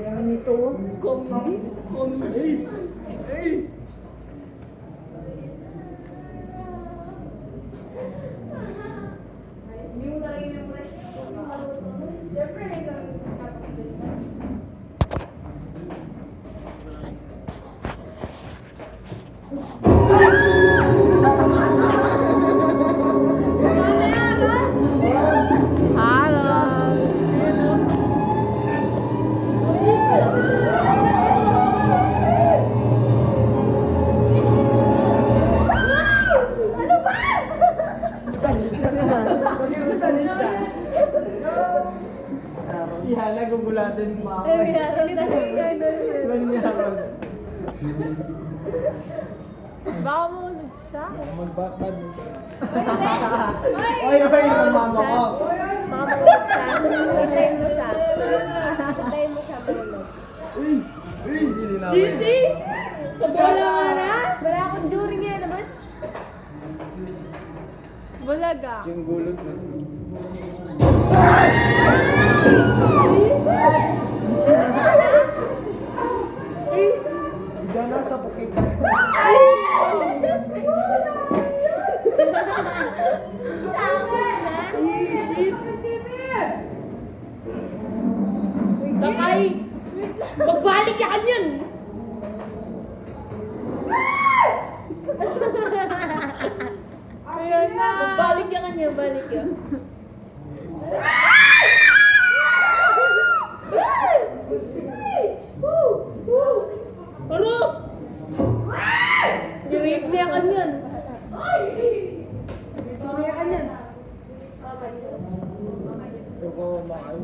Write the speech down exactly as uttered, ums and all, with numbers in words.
Ganito. Comedy. Comedy. Iya, nagugulatan yung mama. Ay, meron na. Meron na. Baka mo sa? Magbadminton. Oy, oy, yung mama ko. Baka mo sa? Hintayin mo siya. Hintayin mo siya, Bruno. Uy! Uy! City? Sa bola nga na? Wala akong jury ngayon naman. Bulaga. Yung gulot na. Diyan na sa bukid. Sa akin na. Takay! Magbalik ka kanyan! Ayan na! Magbalik ka kanyan, balik ka. Aro! Rape niya kanyan. Rape niya kanyan. Ito ko mahal.